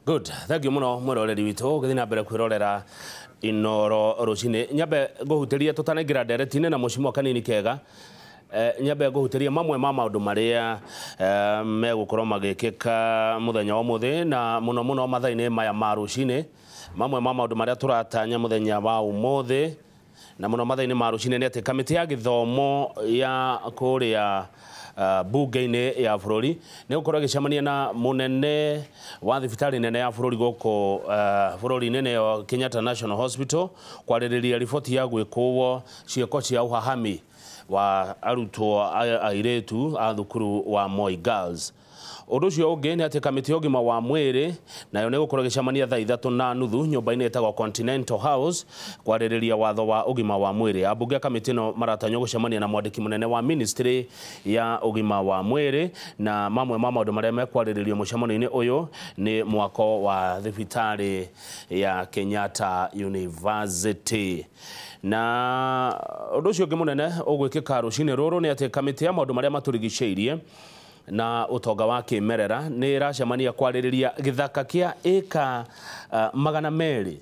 Good, thank you muno mwiroreri witũ ũgĩthiĩ na mbere kwĩrorera Inoro rũcinĩ. Nyambe ngũhutĩrie tũtanaingĩra ndereti-inĩ na mũcimo kanini kega. Nyambe ngũhutĩrie mamwe ma maũndũ marĩa megũkorwo magĩkĩka mũthenya wa ũmũthĩ na mũno mũno mathaa-inĩ maya ma rũcinĩ. Mamwe ma maũndũ marĩa tũratanya mũthenya wa ũmũthĩ na mũno mathaa-inĩ ma rũcinĩ nĩ atĩ kamĩtĩ ya gĩthomo ya kũrĩa bunge-inĩ ya bũrũri nĩ gũkorwo ĩgĩcemania na mũnene wa thibitarĩ nene ya bũrũri gũkũ bũrũri-inĩ nĩyo Kenyatta National Hospital kwarĩrĩria riboti ya gwĩkũwo ciĩko cia ũhahami wa arutwo airĩtu a thukuru wa Moi Girls. Ũndũ ũcio ũngĩ nĩ atĩ kamĩtĩ ya ũgima wa mwĩrĩ nayo nĩ gũkorwo ĩgĩcemania thaa 3:30 nyũmba-inĩ ĩtagwo Continental House kwarĩrĩria watho wa ũgima wa mwĩrĩ. Ambunge a kamĩtĩ ĩno maratanywo gũcemania na mwandĩki mũnene wa ministry ya ũgima wa mwĩrĩ na mamwe ma maũndũ marĩa mekwarĩrĩrio mũcemanio-inĩ ũyũ nĩ mwako wa thibitarĩ ya Kenyatta University. Na ũndũ ũcio ũngĩ mũnene ũgwĩkĩka rũcinĩ rũrũ nĩ atĩ kamĩtĩ ya maũndũ marĩa matũrigicĩirie na ũtonga wa kĩmerera nĩ ĩracemania kwarĩrĩria gĩthaka kĩa ĩka 200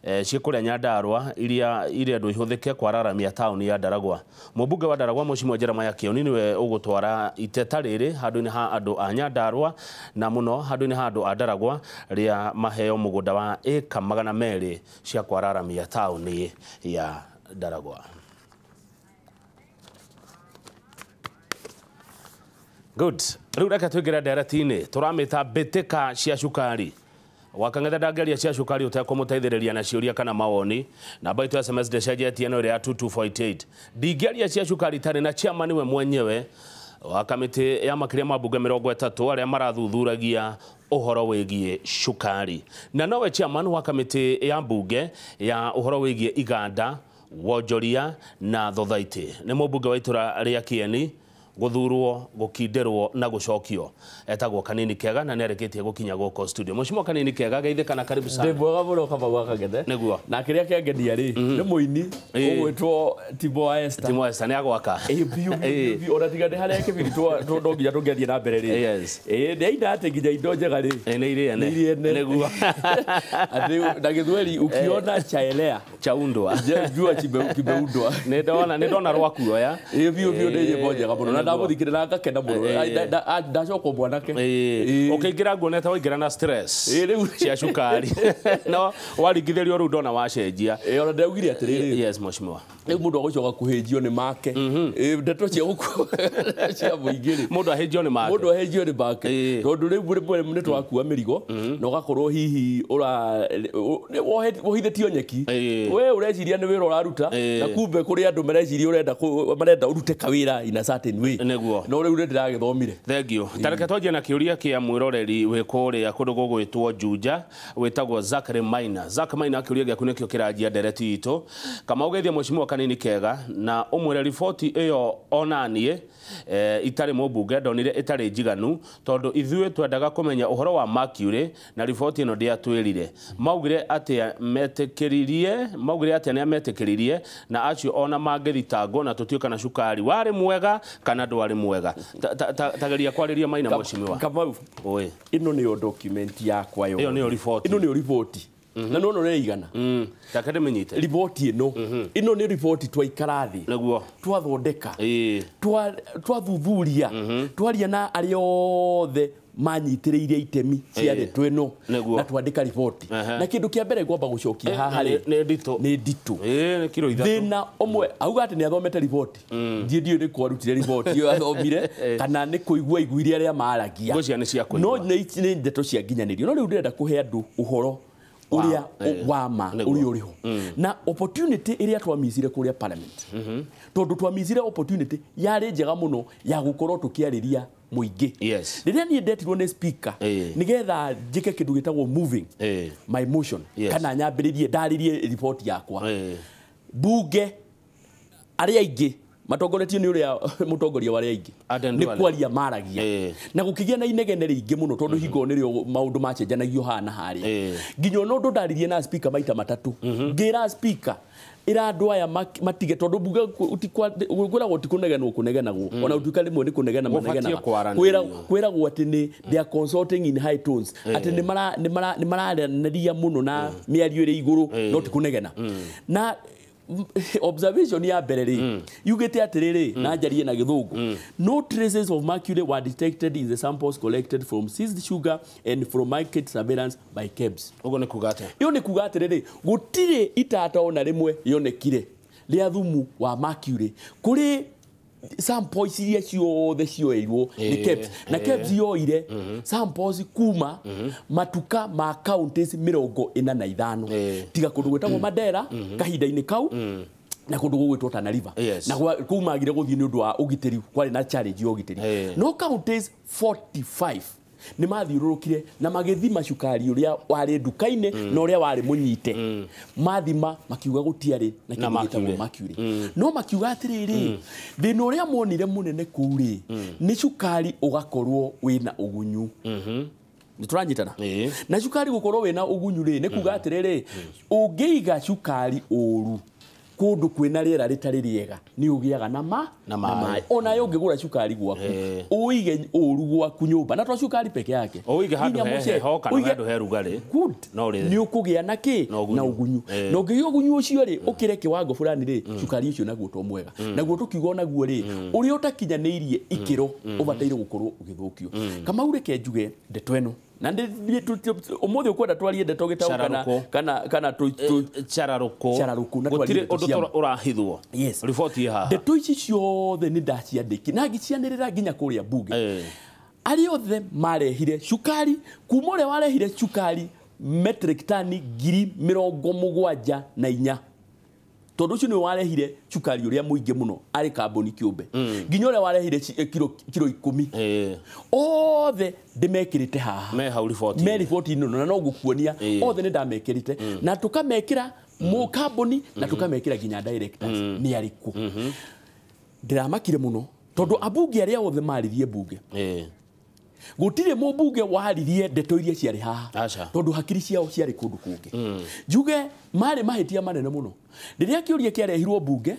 ciĩ kũrĩa Nyandarua iria irendwo ihũthĩke kwararamia taũni ya Ndaragwa. Mũmbunge wa Ndaragwa Mheshimiwa Jeremiah Kĩoni nĩwe ũgũtwara iteta rĩrĩ handũ-inĩ ha andũ a Nyandarua na mũno handũ-inĩ ha andũ a Ndaragwa rĩa maheo mũgũnda wa ĩka 200 cia kwararamia taũni ya Ndaragwa. Good. Rĩu reke tũingĩre ndereti-inĩ tũramĩta mbĩtĩka cia cukari. Wakang'etha ndangĩaria cia cukari ũtekũmũteithĩrĩria na ciũria kana mawoni. Namba itũ ya SMS ndĩcenjetie no ĩrĩa ya 22488. Ndingĩaria cia cukari itarĩ na chairman we mwenyewe wa kamĩtĩ ya makĩria ma mbunge 30 arĩa marathuthuragia ũhoro wĩgiĩ cukari. Na nowe chairman wa kamĩtĩ ya mbunge ya ũhoro wĩgiĩ iganda, wonjoria na thothaitĩ. Nĩ mũmbunge wa itũra rĩa Kieni gũthurwo, gũkinderwo na gũcokio. Etagwo Kanini Kega na nĩarĩkĩtie gũkinya gũkũ studio. Mheshimiwa Kanini Kega, geithĩka na karibu sana. Ndĩ mwega mũno Kamau wa Kang'ethe. Nĩguo. Na kĩrĩa kĩangenia rĩ, nĩ mũini ũgwĩtwo Timo wa Esther. Timo wa Esther nĩ agwaka. Ĩĩ biũ biũ biũ, ona tiga nĩ harĩa kĩbiri no nginya tũngĩathiĩ na mbere rĩ. Yes. Ĩĩ nĩ aina atĩ nginya indo njega rĩ. Nĩ irĩ ene. Nĩ irĩ ene. Nĩguo. Atĩ na Gĩthweri ukiona chaelea chaundwa. Jua kimeundwa. Nĩ ndona rwakuoya. Ĩĩ biũ biũ nĩ nyĩmbo njega mũno. Na ndamuthikĩrĩria na ngakena mũno. Ndacoka mwanake. Ũkĩingĩra nguona ta waingĩra na stress rĩu cia cukari. No waringithĩrio rĩu ndona wacenjia. Ona ndaugire atĩrĩrĩ. Yes mheshimiwa. Rĩu mũndũ agũcoka kũhĩnjio nĩ make. Ndeto cia gũkũ cia mũingĩ rĩ. Mũndũ ahĩnjio nĩ make. Mũndũ ahĩnjio nĩ make. Tondũ rĩu rĩmwe nĩ tũrakua mĩrigo na ũgakorwo hihi wohithĩtio nyeki. We ũreciria nĩ wĩra ũraruta na kumbe kũrĩ andũ mareciria ũrenda marenda ũrute kawĩra in a certain way. Nĩguo. No rĩu nĩ ndĩragĩthomire. Thank you. Tareke twanjie na kĩũria kĩa mwĩroreri wĩ kũrĩa kũndũ gũgwĩtwo Juja wĩtagwo Zachary Maina. Zach Maina kĩũria gĩaku nĩkĩo kĩranjia ndereti itũ. Kamau geithia mheshimiwa Kanini Kega na ũmwĩre riboti ĩyo onaniĩ itarĩ mũmbunge ndonire ĩtarĩ njiganu tondũ ithuĩ twendaga kũmenya ũhoro wa Mercury na riboti ĩno ndĩatwĩrire. Maugire atĩa metĩkĩririe, maugire atĩa nĩ ametĩkĩririe na acio ona mangĩthitangwo na tũtiũĩ kana cukari warĩ mwega kana ndwarĩ mwega. Tageria kwarĩria Maina mheshimiwa. Kamau. Oi. Ĩno nĩyo document yakwa yothe. Ĩyo nĩyo riboti. Ĩno nĩyo riboti. Na nĩwona ũrĩa ĩigana. Reke ndĩmĩnyite. Riboti ĩno. Ĩno nĩ riboti twaikara thĩ. Nĩguo. Twathondeka. Twathuthuria. Twaria na arĩa othe manyitĩrĩire itemi cia ndeto ĩno na twandĩka riboti. Na kĩndũ kĩa mbere ngwamba gũcokia haha rĩ nĩ nditũ. Nĩ nditũ. Nĩ kiro 3. Thĩna ũmwe auga atĩ nĩ athomete riboti. Ndiĩ ndiũĩ nĩ kũ arutire riboti ĩyo athomire kana nĩ kũigua aiguire arĩa maragia. Ngũcia nĩ cia kũigua. No nĩ ndeto cia nginyanĩrio. No rĩu ndĩrenda kũhe andũ ũhoro ũrĩa wa ma ũrĩa ũrĩ ho. Na opportunity ĩrĩa twamicire kũrĩa parliament. Tondũ twamicire opportunity yarĩ njega mũno ya gũkorwo tũkĩarĩria mũingĩ. Yes. Rĩrĩa niĩ ndetirwo nĩ speaker nĩgetha njĩke kĩndũ gĩtagwo moving my motion kana nyambĩrĩrie ndarĩrie riboti yakwa. Bunge arĩa aingĩ Matongoretio nĩ ũrĩa mũtongoria wa arĩa aingĩ nĩ kwaria maragia na gũkĩgĩa na inegene rĩingĩ mũno tondũ hingo nĩrĩo maũndũ macenjanagio haha na harĩa nginya ona ũndũ ndaririe na speaker maita matatũ ngĩra speaker ĩra andũ aya matige tondũ mbunge kwĩragwo ti kũnegenwo kũnegenagwo ona gũtuĩka rĩmwe nĩ kũnegena manegenaga kwĩragwo atĩ nĩ they are consulting in high tones atĩ nĩ mararanĩria mũno na mĩario ĩrĩ igũrũ no ti kũnegena na observation ya mbere rĩ yugĩte atĩrĩrĩ na njarie na gĩthũngũ no traces of mercury were detected in the samples collected from seized sugar and from market surveillance by KEBS. Ũguo nĩ kuga atĩa? Ĩyo nĩ kuga atĩrĩrĩ gũtirĩ itata ona rĩmwe rĩonekire rĩa thumu wa mercury kũrĩ samples iria ciothe cioeirwo nĩ KEBS na KEBS yoire samples kuma matuka ma counties 45 tiga kũndũ gwĩtagwo Mandera kahinda-inĩ kau na kũndũ gũgwĩtwo Tana River na kũu magire gũthiĩ nĩ ũndũ wa ũgitĩri kwarĩ na challenge ya ũgitĩri no counties 45 nĩ mathiũrũrũkire na magĩthima cukari ũrĩa warĩ nduka-inĩ na ũrĩa warĩ mũnyite mathima makiuga gũtiarĩ na kĩndũ gĩtagwo mercury no makiuga atĩrĩrĩ thĩna ũrĩa monire mũnene kũu rĩ nĩ cukari ũgakorwo wĩna ũgunyu nĩ tũranyitana na cukari gũkorwo wĩna ũgunyu rĩ nĩ kuga atĩrĩrĩ ũngĩiga cukari ũru kũndũ kwĩna rĩera rĩtarĩ rĩega nĩ ũgĩaga na maĩ ona yo ũngĩgũra cukari gwaku ũige ũru gwaku nyũmba na to cukari peke yake ũige handũ heho kana handũ he rugarĩ nĩ ũkũgĩa na kĩ na ũgunyu na ũngĩgĩa ũgunyu ũcio rĩ ũkĩre kĩwango fulani rĩ cukari ũcio naguo to mwega naguo tũkiuga onaguo rĩ ũrĩa ũtakinyanĩirie ikĩro ũbataire gũkorwo ũgĩthũkio. Kamau reke njuge ndeto ĩno na ũmũthĩ ũkwenda twarie ndeto gĩtaũ kana cararũkũ na gũtirĩ ũndũ ũrahithwo riboti haha ndeto ici ciothe nĩ ndaciandĩki na ngĩcianĩrĩra nginya kũrĩa mbunge arĩa othe marehire cukari kuma ũrĩa warehire cukari metric tani 74,000 tondũ ũcio nĩwe warehire cukari ũrĩa mũingĩ mũno arĩ kambuni kĩũmbe nginya ũrĩa warehire kiro 10 othe ndĩmekĩrĩte haha me hau riboti me riboti-inĩ na no ngũkuonia othe nĩ ndamekĩrĩte na tũkamekĩra mũ kambuni na tũkamekĩra nginya directors nĩ arĩkũ. Ndĩramakire mũno tondũ ambunge arĩa othe maririe mbunge gũtirĩ mũmbunge waririe ndeto iria ciarĩ haha tondũ hakiri ciao ciarĩ kũndũ kũngĩ. Njuge marĩ mahĩtia manene mũno rĩrĩa kĩũria kĩarehirwo mbunge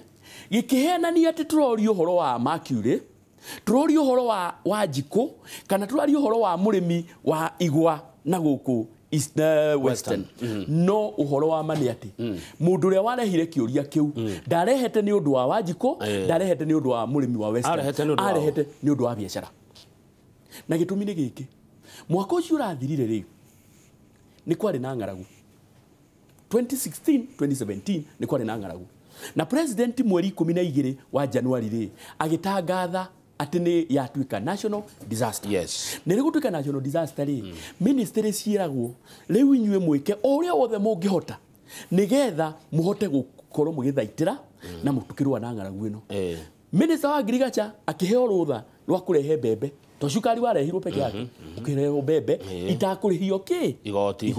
gĩkĩhenania atĩ tũrorio ũhoro wa mercury tũrorio ũhoro wa Wanjikũ kana tũrario ũhoro wa mũrĩmi wa igwa na gũkũ Western no ũhoro wa ma nĩ atĩ mũndũ ũrĩa warehire kĩũria kĩu ndarehete nĩ ũndũ wa Wanjikũ ndarehete nĩ ũndũ wa mũrĩmi wa Western arehete nĩ ũndũ wa biacara. Na gĩtũmi nĩ gĩkĩ mwaka ũcio ũrathirire rĩ nĩ kwarĩ na ng'aragu 2016 2017 nĩ kwarĩ na ng'aragu na president mweri 12 wa Januari rĩ agĩtangatha atĩ nĩ yatuĩka national disaster. Yes. Nĩ rĩgũtuĩka national disaster rĩ ministry ciĩragwo rĩu inyuĩ mwĩke o ũrĩa wothe mũngĩhota nĩgetha mũhote gũkorwo mũgĩthaitĩra na mũtukĩrũa na ng'aragu ĩno. Minister wa agriculture akĩheo rũtha rwa kũrehe mbembe to cukari warehirwo peke yake ũkĩrehwo mbembe itakũrĩhio kĩ igoti.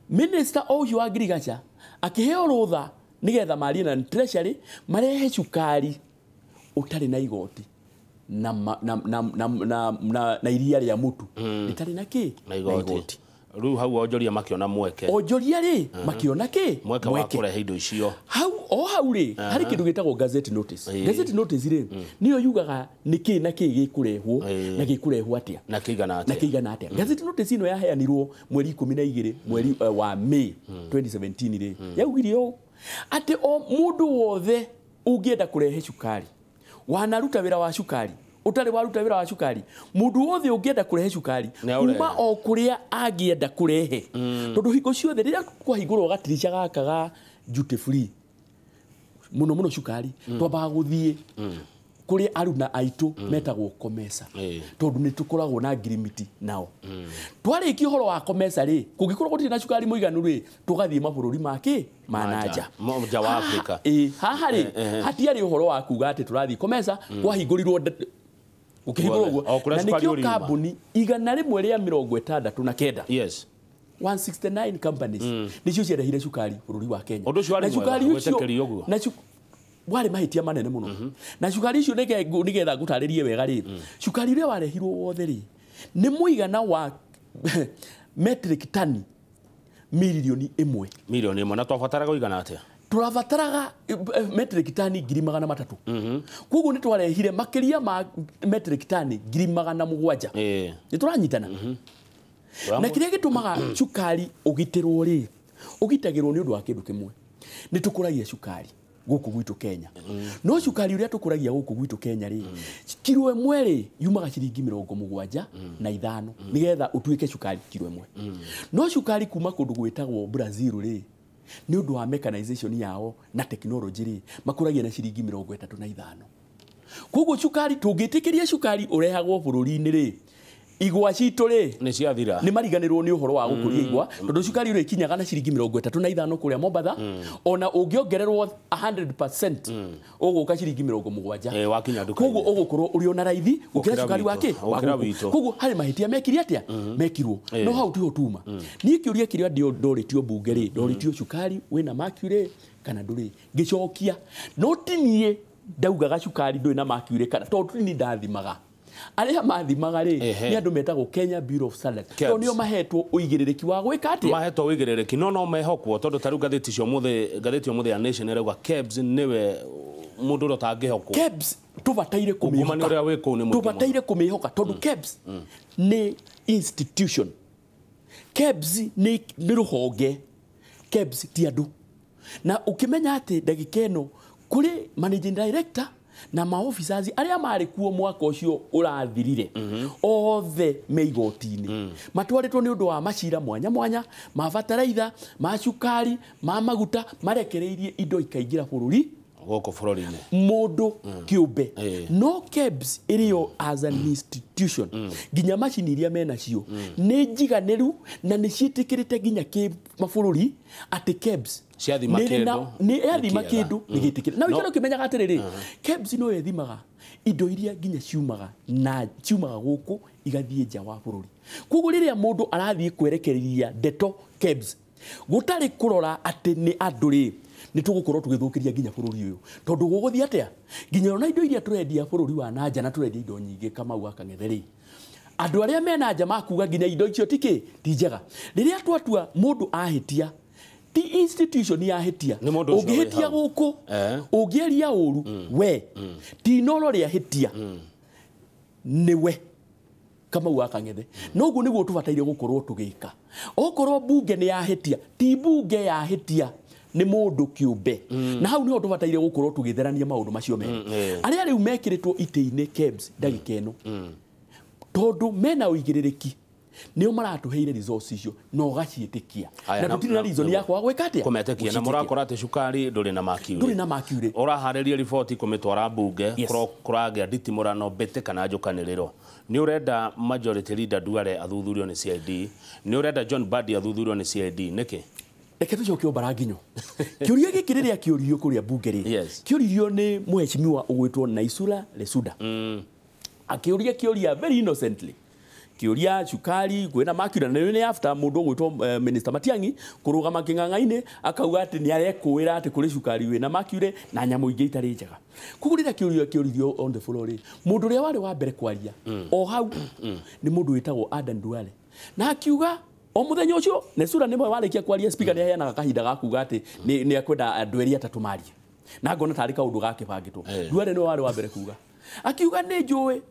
Minister ũcio wa agriculture akĩheo rũtha nĩgetha marie na treasury marehe cukari ũtarĩ na igoti na iria rĩa mũtu rĩtarĩ na kĩ na igoti. Rĩu hau onjoria makĩona mweke onjoria rĩ makĩona kĩ mweke wa kũrehe indo icio hau o hau rĩ harĩ kĩndũ gĩtagwo gazette notice. Gazette notice rĩ nĩyo yugaga nĩ kĩ na kĩ gĩkũrehwo na gĩkũrehwo atĩa na kĩigana atĩa na kĩigana atĩa. Gazette notice ĩno yaheanirwo mweri 12 mweri wa May 2017 rĩ yaugire ũũ atĩ o mũndũ wothe ũngĩenda kũrehe cukari wanaruta wĩra wa cukari ũtarĩ waruta wĩra wa cukari mũndũ wothe ũngĩenda kũrehe cukari kuma o kũrĩa angĩenda kũrehe tondũ hingo ciothe rĩrĩa kwahingũrwo gatirica gaka ga duty free mũno mũno cukari twambaga gũthiĩ kũrĩ aruna aitũ metagwo COMESA tondũ nĩ tũkoragwo na ngirimiti nao. Twarĩkia ũhoro wa COMESA rĩ kũngĩkorwo gũtirĩ na cukari mũiganu rĩ tũgathiĩ mabũrũri ma kĩ ma nanja nja wa Afrika. Haha rĩ hatiarĩ ũhoro wa kuga atĩ tũrathiĩ COMESA kwahingũrirwo gũkĩhingũrwo ũguo na nĩkĩo kambuni 169 yes 169 companies nĩcio ciarehire cukari bũrũri wa Kenya. Na cukari ũcio na Warĩ mahĩtia manene mũno. Na cukari icio nĩgetha ngũtarĩrie wega rĩ, cukari ũrĩa warehirwo wothe rĩ, nĩ mũigana wa metric tani 1 million. 1 million. Na twabataraga ũigana atĩa? Tũrabataraga metric tani 300,000. Koguo nĩ twarehire makĩria ma metric tani 700,000. Nĩ tũranyitana? Na kĩrĩa gĩtũmaga cukari ũgitĩrwo rĩ, ũgitagĩrwo nĩ ũndũ wa kĩndũ kĩmwe: nĩ tũkũragia cukari gũkũ gwitũ Kenya. No cukari ũrĩa tũkũragia gũkũ gwitũ Kenya rĩ, kiro 1 rĩ, yumaga ciringi 75 nĩgetha ũtuĩke cukari kiro 1. No cukari kuma kũndũ gwĩtagwo Brazil rĩ, nĩ ũndũ wa mechanization yao na technology rĩ, makũragia na ciringi 35. Koguo cukari, tũngĩtĩkĩria cukari ũrehagwo bũrũri-inĩ rĩ, igwa citũ rĩ Nĩ ciathira. Nĩ mariganĩrwo nĩ ũhoro wa gũkũria igwa, tondũ cukari ũrĩa ikinyaga na ciringi 35 kũrĩa Mombatha, ona ũngĩongererwo 100% ũgũka ciringi 70. Wakinya nduka-inĩ. Koguo ũgũkorwo ũrĩ ona raithi gũkĩra Gũkĩra cukari wa witũ. kĩ? Wa Gũkĩra gũkũ. witũ. Koguo harĩ mahĩtia mekire atĩa, mekirwo. No hau tiho tuma. Niĩ kĩũria kĩrĩa ndorĩtio mbunge rĩ, ndorĩtio cukari wĩna mercury kana ndũrĩ, ngĩcokia no ti niĩ ndaugaga cukari ndũrĩ na mercury, kana tondũ ti niĩ ndathimaga. Arĩa mathimaga rĩ, nĩ andũ metagwo Kenya Bureau of Standards, KEBS. tondũ nĩo mahetwo ũigĩrĩrĩki wa gwĩka atĩa? Mahetwo wĩigĩrĩrĩki, no mehokwo, tondũ ta rĩu ngathĩti cia ũmũthĩ, ngathĩti ũmũthĩ ya Nation ĩrauga KEBS nĩwe mũndũ ũrĩa ũtangĩhokwo. KEBS tũbataire Ungumania kũmĩhoka. ũrĩa wĩ kũu nĩ mũingĩ mũno. Tũbataire kũmĩhoka tondũ KEBS nĩ institution. KEBS nĩ rũhonge. KEBS ti andũ. Na ũkĩmenya atĩ ndagĩka ĩno kũrĩ managing director na maofficers arĩa marĩ kuo mwaka ũcio ũrathirire, othe me igoti-inĩ, matwarĩtwo nĩ ũndũ wa macira mwanya mwanya ma bataraitha, ma cukari, ma maguta, marekereirie indo ikaingĩra bũrũri gũkũ bũrũri-inĩ. Mũndũ kĩũmbe. No KEBS ĩrĩo as an institution, nginya macini iria menacio nĩ njiganĩru na nĩ ciĩtĩkĩrĩte nginya kĩ mabũrũri atĩ KEBS Ciathima nĩ ĩrĩ kĩndũ, nĩ yathima nĩ kĩega. kĩndũ nĩ gĩtĩkĩre. Na ũikare ũkĩmenyaga atĩrĩrĩ, KEBS no ĩthimaga indo iria nginya ciumaga na ciumaga gũkũ igathiĩ nja wa bũrũri. Koguo rĩrĩa mũndũ arathiĩ kwerekereria ndeto KEBS gũtarĩ kũrora atĩ nĩ andũ rĩ, nĩ tũgũkorwo tũgĩthũkĩria nginya bũrũri ũyũ, tondũ gũgũthiĩ atĩa nginya ona indo iria tũrendia bũrũri wa nanja, na tũrendia indo nyingĩ, Kamau wa Kang'ethe rĩ, andũ arĩa mena nja makuga nginya indo icio tikĩ ti njega. Rĩrĩa twatua mũndũ ahĩtia, ti institution yahĩtia. Nĩ mũndũ ũcio wĩ Ũngĩhĩtia hau. gũkũ, ũngĩaria ũru we, ti Inoro rĩahĩtia, nĩwe Kamau wa Kang'ethe. Noguo nĩguo tũbataire gũkorwo tũgĩka. Okorwo mbunge nĩ yahĩtia, ti mbunge yahĩtia, nĩ mũndũ kĩũmbe. Na hau nĩho tũbataire gũkorwo tũgĩtherania maũndũ macio merĩ. Arĩa rĩu mekĩrĩtwo itĩ-inĩ KEBS ndagĩka ĩno, tondũ mena ũigĩrĩrĩki, nĩo maratũheire resources icio na ũgaciĩtĩkia. Aya, Na tũtirĩ na reason ya kwaga gwĩka atĩa? Kũmetĩkia. Na Gũciĩtĩkia. mũrakora atĩ cukari ndũrĩ na mercury. Ndũrĩ na mercury. Ũraharĩria riboti kũmĩtwara mbunge. Yes. Kũragĩa nditimũrano, mbĩtĩ kana njũkanĩrĩro. Nĩ ũrenda majority leader Duale athuthurio nĩ CID, nĩ ũrenda John Mbadi athuthurio nĩ CID, nĩkĩ? Reke tũcoke ũmbara nginyo kĩũria gĩkĩ rĩrĩa kĩũririo kũrĩa mbunge rĩ, kĩũririo nĩ mheshimiwa ũgwĩtwo Naisula Lesuda. Akĩũria kĩũria very innocently, kĩũria cukari kwĩna mercury, na nĩ after mũndũ ũgwĩtwo Minister Matiang'i kũrũgama kĩng'ang'a-inĩ akauga atĩ nĩ arekũĩra atĩ kũrĩ cukari wĩna mercury na nyamũ ingĩ itarĩ njega. Koguo rĩrĩa kĩũria kĩũririo on the floor rĩ, mũndũ ũrĩa warĩ wa mbere kwaria o hau nĩ mũndũ wĩtagwo Adan Duale, na akiuga o mũthenya ũcio Nesura nĩmwe warĩkia kwaria, speaker nĩ aheanaga kahinda ga kuga atĩ nĩ ekwenda andũ erĩ atatũ marie, na ngona tarĩ kaũndũ gakĩbangĩtwo. Duale nĩwe warĩ wa mbere kuga, akiuga nĩ njũĩ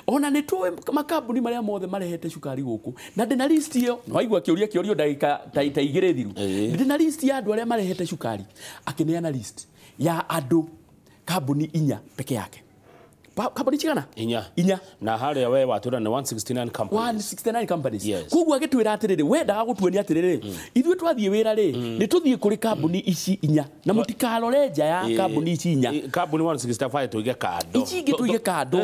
ona nĩ tũĩ makambuni marĩa mothe marehete cukari gũkũ, na ndĩna list ĩyo. Nĩwaigua kĩũria kĩũrio ndagĩka ta 2 thiru. Ndĩna list ya andũ arĩa marehete cukari. Akĩneana list ya andũ kambuni inya peke yake. Kambuni cigana? Inya. Inya. Na harĩa we watwĩra nĩ 169 companies. 169 companies. Koguo agĩtwĩra atĩrĩrĩ, wendaga gũtuonia atĩrĩrĩ, ithuĩ twathiĩ wĩra rĩ, nĩ tũthiĩ kũrĩ kambuni ici inya na mũtikarore nja ya kambuni ici inya. Kambuni 165 tuige kando. Ici ingĩ tũige kando.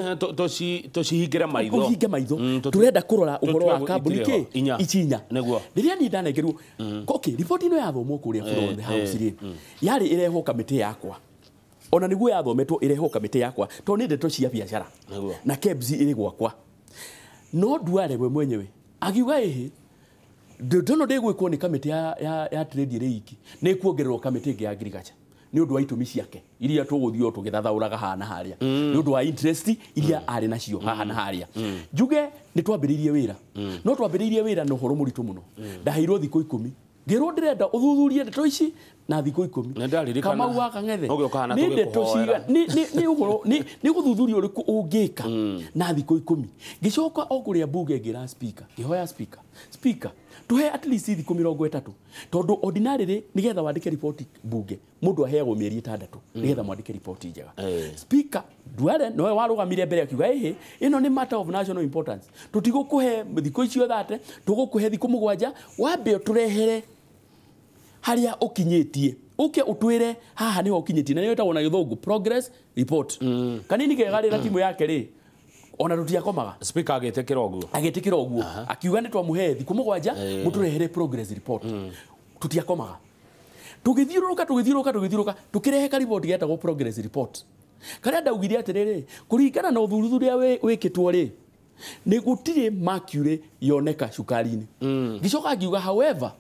Tũcihingĩre maitho. Ũhinge maitho. Tũrenda kũrora ũhoro wa tũtue kambuni itirĩ kĩ ho. Inya. Ici inya. Nĩguo. Rĩrĩa niĩ ndanengerwo, okay, riboti ĩno yathomwo kũrĩa floor of the house rĩ, yarĩ ĩrehwo kamĩtĩ yakwa, ona nĩguo yathometwo ĩrehwo kamĩtĩ yakwa, tondũ nĩ ndeto cia biacara na KEBS ĩrĩ gwakwa. No Duale we mwenyewe akiuga ĩhĩ, ndono ndĩgwĩkwo nĩ kamĩtĩ ya trade ĩrĩ iki, nĩ kuongererwo kamĩtĩ ĩngĩ ya agriculture. nĩ ũndũ wa itũmi ciake iria tũgũthiĩ o tũgĩthathaũraga haha na harĩa, nĩ ũndũ wa interest iria arĩ nacio haha na harĩa. Njuge nĩ twambĩrĩirie wĩra, no twambĩrĩirie wĩra na ũhoro mũritũ mũno. Ndaheirwo thikũ 10, ngĩrwo ndĩrenda ũthuthurie ndeto ici na thikũ 10. Kamau wa Kang'ethe, nĩ ndeto ciga nĩ ũhoro nĩ gũthuthuria ũrĩkũ ũngĩka na thikũ 10. Ngĩcoka o kũrĩa bunge ngĩra speaker, ngĩhoya speaker tuhe at least thikũ 30, tondũ ordinarily nĩgetha wandĩke riboti bunge mũndũ aheagwo mĩeri 6 nĩgetha mwandĩke riboti njega. Speaker Duale nowe warũgamire mbere akiuga ĩhĩ ĩno nĩ matter of national importance, tũtigũkũhe thikũ icio 30, tũgũkũhe thikũ 7, wambe ũtũrehere harĩa ũkinyĩtie, ũke ũtwĩre haha nĩho ũkinyĩtie, na nĩyo ĩtagwo na gĩthũngũ progress report. Kanini kega rĩ na timu yake rĩ ona tũtiakomaga. Speaker agĩtĩkĩra ũguo, agĩtĩkĩra ũguo, akiuga nĩ twamũhe thikũ 7 mũtũrehere progress report. Tũtiakomaga, tũgĩthiũrũrũka tũgĩthiũrũrũka tũgĩthiũrũrũka tũkĩrehe kariboti getagwo progress report, karĩa ndaugire atĩrĩrĩ, kũringana na ũthuthuria wĩkĩtwo rĩ, nĩ gũtirĩ mercury yoneka cukari-inĩ. Ngĩcoka ngiuga however,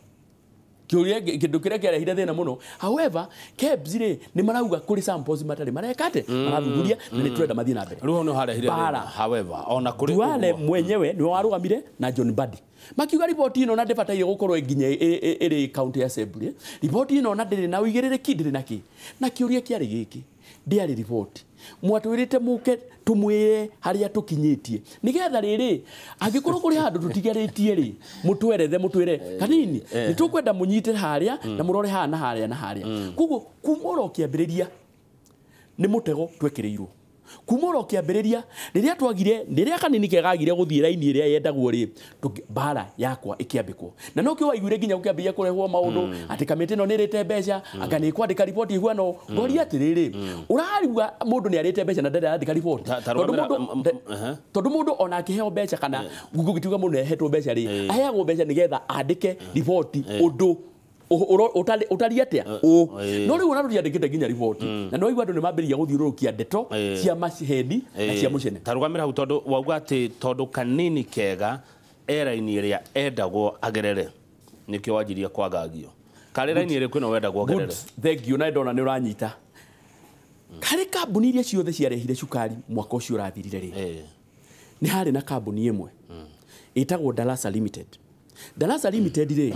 kĩũria kĩndũ kĩrĩa kĩarehire thĩna mũno, however KEBS rĩ nĩ marauga kũrĩ samples matarĩ mareka atĩ marathuthuria, na nĩ tũrenda mathiĩ na mbere. Rĩu hau nĩ harehire thĩna, however ona kũrĩ Duale mwenyewe nĩwe warũgamire na John Mbadi makiuga riboti ĩno na ndĩbataire gũkorwo nginya ĩrĩ county assembly, riboti ĩno na ndĩrĩ na ũigĩrĩrĩki, ndĩrĩ na kĩ. Na kĩũria kĩarĩ gĩkĩ, ndĩarĩ riboti, mwatwĩrĩte mũke tũmwĩre harĩa tũkinyĩtie, nĩgetha rĩrĩ angĩkorwo kũrĩ handũ tũtigarĩtie rĩ mũtwerethe, mũtwĩre kanini nĩ tũkwenda mũnyite harĩa na mũrore haha na harĩa na harĩa. Koguo kuma oro kĩambĩrĩria nĩ mũtego twekĩrĩirwo, kuma oro kĩambĩrĩria rĩrĩa twagire, rĩrĩa kanini kegagire gũthiĩ raini ĩrĩa yendagwo rĩ, mbara yakwa ĩkĩambĩkwo. Na nokĩo waiguire nginya gũkĩambĩrĩria kũrehwo maũndũ atĩ kamĩtĩ ĩno nĩ ĩrĩte mbeca, anga nĩ ĩkwandĩka riboti ĩhuana ũũ. Ngoria atĩrĩrĩ, ũrariuga mũndũ nĩ arĩte mbeca na ndarĩ arandĩka riboti, tondũ mũndũ ona akĩheo mbeca kana gũgĩtuga mũndũ nĩ ahetwo mbeca rĩ, aheagwo mbeca nĩgetha andĩke riboti ũndũ ũtari atĩa ũ. No rĩu ona tũtiandĩkĩte nginya riboti, na no igua andũ nĩ mambĩrĩria gũthiũrũrũkia ndeto cia maceheni na cia mũcene. Ta rũgamĩra hau, tondũ wauga atĩ tondũ kanini kega e raini ĩrĩa endagwo agerere, nĩkĩo wanjirie kwagagio. Karĩ raini ĩrĩkũ ĩno wendagwo agerere? Thank you, na ndona nĩ ũranyita. Harĩ kambuni iria ciothe ciarehire cukari mwaka ũcio ũrathirire rĩ, nĩ harĩ na kambuni ĩmwe ĩtagwo Darasa Limited. Darasa Limited rĩ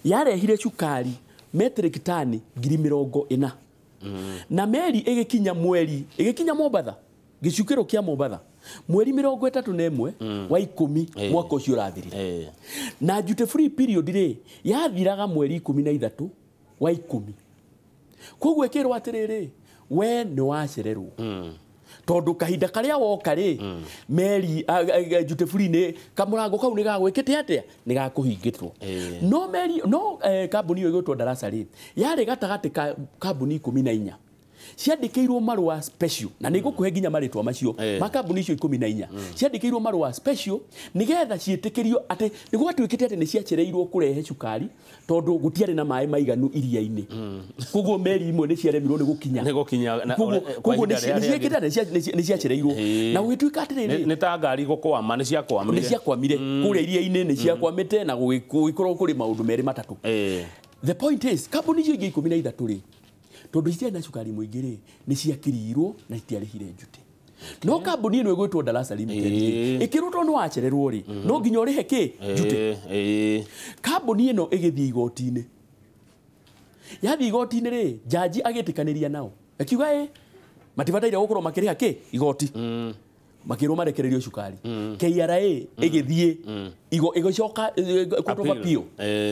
yarehire cukari metric tani 40,000, na meri ĩgĩkinya mweri, ĩgĩkinya Mombatha, gĩcukĩro kĩa Mombatha mweri 31 wa 10 mwaka ũcio ũrathirire. Na duty free period rĩ yathiraga mweri 13 wa 10. Koguo ĩkĩrwo atĩrĩrĩ, we nĩ wacererwo, tondũ kahinda karĩa woka rĩ, meri duty free nĩ kamũrango kau nĩ gagwĩkĩte atĩa, nĩ gakũhingĩtwo. No meri no kambuni ĩyo ĩgwĩtwo Darasa rĩ yarĩ gatagatĩ ka kambuni 14 ciandĩkĩirwo marũa special, na nĩ ngũkũhe nginya marĩtwa macio ma kambuni icio 14 ciandĩkĩirwo marũa special nĩgetha ciĩtĩkĩrio atĩ nĩ gwatuĩkĩte atĩ nĩ ciacereirwo kũrehe cukari tondũ gũtiarĩ na maĩ maiganu iria-inĩ. Koguo meri imwe nĩ ciaremirwo nĩ gũkinya, koguo nĩ ciĩkĩte atĩ nĩ ciacereirwo, na gũgĩtuĩka atĩrĩrĩ nĩ ta ngari gũkwama, nĩ ciakwamire, nĩ ciakwamire kũrĩa iria-inĩ, nĩ ciakwamĩte na gũgĩkorwo kũrĩ maũndũ merĩ matatũ. The point is kambuni icio ingĩ 13 rĩ, tondũ citiarĩ na cukari mũingĩ rĩ, nĩ ciakĩrirwo na citiarĩhire njuti. No kambuni ĩno ĩgwĩtwo Darasa Limited ĩkĩrwo tondũ wacererwo rĩ, no nginya ũrĩhe kĩ njuti. Kambuni ĩno ĩgĩthiĩ igoti-inĩ, yathiĩ igoti-inĩ rĩ, jaji agĩtĩkanĩria nao akiuga ĩ matibataire gũkorwo makĩrĩha kĩ igoti, makĩrwo marekererio cukari. KRA ĩgĩthiĩ ĩgĩcoka Court of Appeal,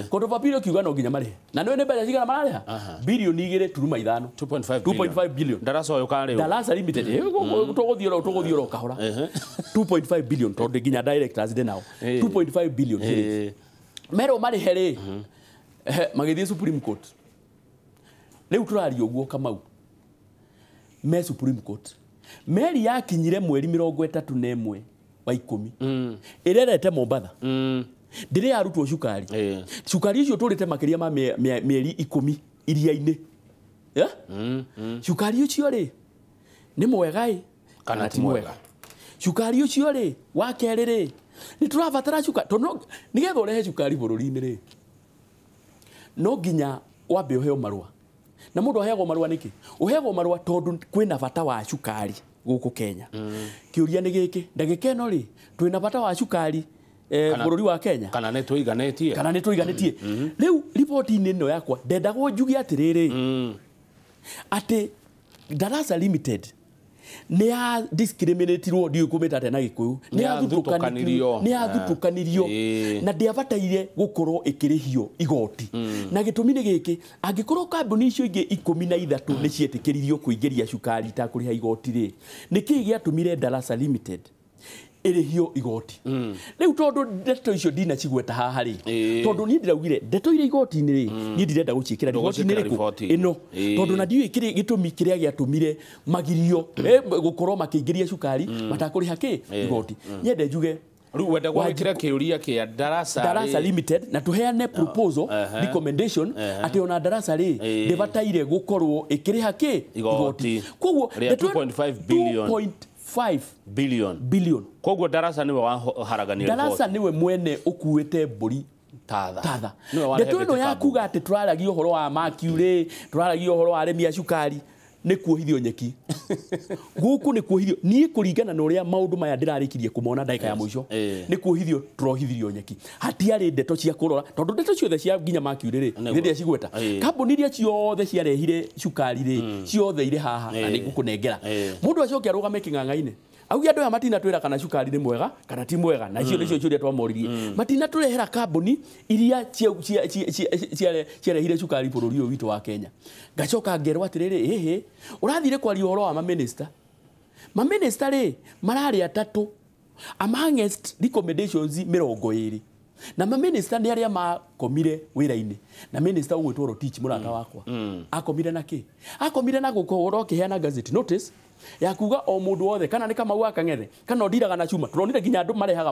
Court of Appeal ĩkiuga no nginya marĩhe, na nĩ mbeca cigana mararĩha? Bilioni 2.5, 2.5 billion. Darasa ũyũ karĩ Darasa Limited tũgũthiĩ oro kahora 2.5 billion, tondũ nginya directors ndĩ nao 2.5 billion merwo marĩhe rĩ, magĩthiĩ Supreme Court. Rĩu tũraria ũguo Kamau, me Supreme Court meri yakinyire mweri 31 wa 10 ĩrerete Mombatha, ndĩrĩ yarutwo cukari. Cukari ũcio tũrĩte makĩria ma mĩeri 10 iria-inĩ. Cukari ũcio rĩ nĩ mwega ĩ kana ti mwega? Cukari ũcio rĩ wa kerĩ rĩ, nĩ tũrabatara cukari tondũ nĩgetha ũrehe cukari bũrũri-inĩ rĩ, no nginya wambe ũheo marũa. Na mũndũ aheagwo marũa nĩkĩ? Ũheagwo marũa tondũ kwĩna bata wa cukari gũkũ Kenya. Kĩũria nĩ gĩkĩ, ndagĩka ĩno rĩ, twĩna bata wa cukari bũrũri wa Kenya? Kana nĩ tũiganĩtie? Kana nĩ tũiganĩtie? Rĩu riboti-inĩ ĩno yakwa ndendagwo njuge atĩrĩrĩ, atĩ Darasa Limited nĩ ya discriminatirwo, ndiũĩ kũmĩta atĩa na Gĩkũyũ, nĩ yathutũkanirio na ndĩabataire gũkorwo ĩkĩrĩhio igoti. Na gĩtũmi nĩ gĩkĩ, angĩkorwo kambuni icio ingĩ 13 nĩ cietĩkĩririo kũingĩria cukari itakũrĩha igoti rĩ, nĩkĩĩ gĩatũmire Darasa Limited ĩrĩhio igoti? Rĩu tondũ ndeto icio ndinacigweta haha rĩ, tondũ niĩ ndĩraugire ndeto iria igoti-inĩ rĩ, niĩ ndirenda gũciĩkĩra riboti-inĩ rĩkũ ĩno, tondũ na ndiũĩ gĩtũmi kĩrĩa gĩatũmire magirio gũkorwo makĩingĩria cukari matakũrĩha kĩ igoti. Nyende njuge rĩu wenda gwĩkĩra kĩũria kĩa Darasa Limited na tũheane proposal recommendation atĩ ona Darasa rĩ ndĩbataire gũkorwo ĩkĩrĩha kĩ igoti. Koguo 2.5 billion billion. Koguo Darasa niwe waharagania. Darasa niwe mwene ukuĩte mbũri tatha. Ndeto ĩno ya kuga atĩ tũraragia ũhoro wa mercury, tũraragia ũhoro wa arĩmi a cukari, nĩ kuohithio nyeki. Gũkũ nĩ kuohithio. Niĩ kũringana na ũrĩa maũndũ maya ndĩrarĩkirie kũmona ndagĩka ya mũico, nĩ kuohithio tũrohithirio nyeki. Hatiarĩ ndeto cia kũrora, tondũ ndeto ciothe cia nginya mercury rĩ, nĩ ndĩracigweta. Kambuni iria ciothe ciarehire cukari rĩ, ciothe irĩ haha na nĩ ngũkũnengera. Mũndũ acoke arũgame kĩng'ang'a-inĩ auge andũ aya matinatwĩra kana cukari nĩ mwega kana ti mwega, na icio nĩcio ciũria twamoririe. Matinatũrehera kambuni iria ciarehire cukari bũrũri ũyũ witũ wa Kenya. Ngacoka ngerwo atĩrĩrĩ, ĩhĩ, ũrathire kwaria ũhoro wa maminista. Maminista rĩ mararĩ atatũ amongst recommendations 20, na maminista nĩ arĩa makomire wĩra-inĩ. Na minista ũgwĩtwo Rotich mũrata wakwa akomire na kĩ? Akomire na gũkorwo akĩheana gazette notice ya kuga o mũndũ wothe, kana nĩ Kamau akang'ethe, kana ũndiraga na cuma. Tũronire nginya andũ marehaga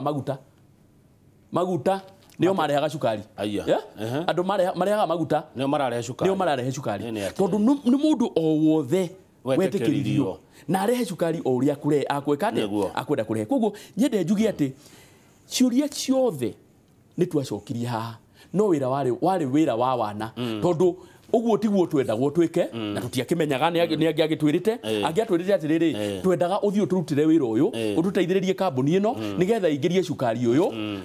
maguta nĩo marehaga cukari. Andũ marehaga maguta nĩo mararehe cukari, tondũ nĩ mũndũ o wothe wetĩkĩririo na arehe cukari o ũrĩa akwĩka atĩa, akwenda kũrehe. Koguo nyende njuge atĩ ciũria ciothe nĩ twacokirie haha, no wĩra warĩ wĩra wa wana, tondũ ũguo tiguo twendagwo twĩke, na tũtiakĩmenyaga nĩ angĩ agĩtwĩrĩte. Angĩatwĩrĩte atĩrĩrĩ, twendaga ũthiĩ ũtũrutĩre wĩra ũyũ, ũtũteithĩrĩrie kambuni ĩno nĩgetha ĩingĩrie cukari ũyũ,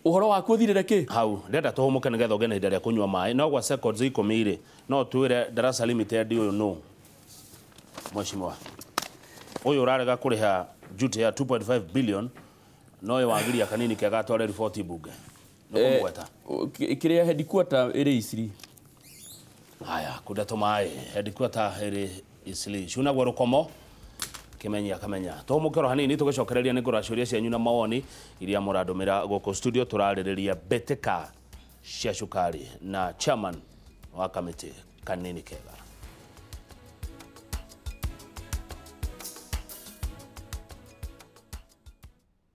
ũhoro waku ũthirĩre kĩ hau. Ndĩrenda tũhũmũke nĩgetha ũgĩe na ihinda rĩa kũnyua maĩ. No gwa seconds 10 rĩ, no twĩre Darasa Limited ũyũ nũ? Mheshimiwa ũyũ ũrarega kũrĩha duty ya 2.5 billion, no ũyũ wagiria kanini kega atware riboti bunge. Nĩ kĩrĩa headquarter ĩrĩ Isiri. Haya, kunda tũmaĩ headquarter ĩrĩ Isiri. Cunagwo rũkomo kĩmenya kamenya. Tũhũmũke oro hanini tũgĩcokereria nĩ ngũra ciũria cianyu na mawoni iria mũrandũmĩra gũkũ studio. Tũrarĩrĩria mbĩtĩka cia cukari na chairman wa kamĩtĩ Kanini Kega.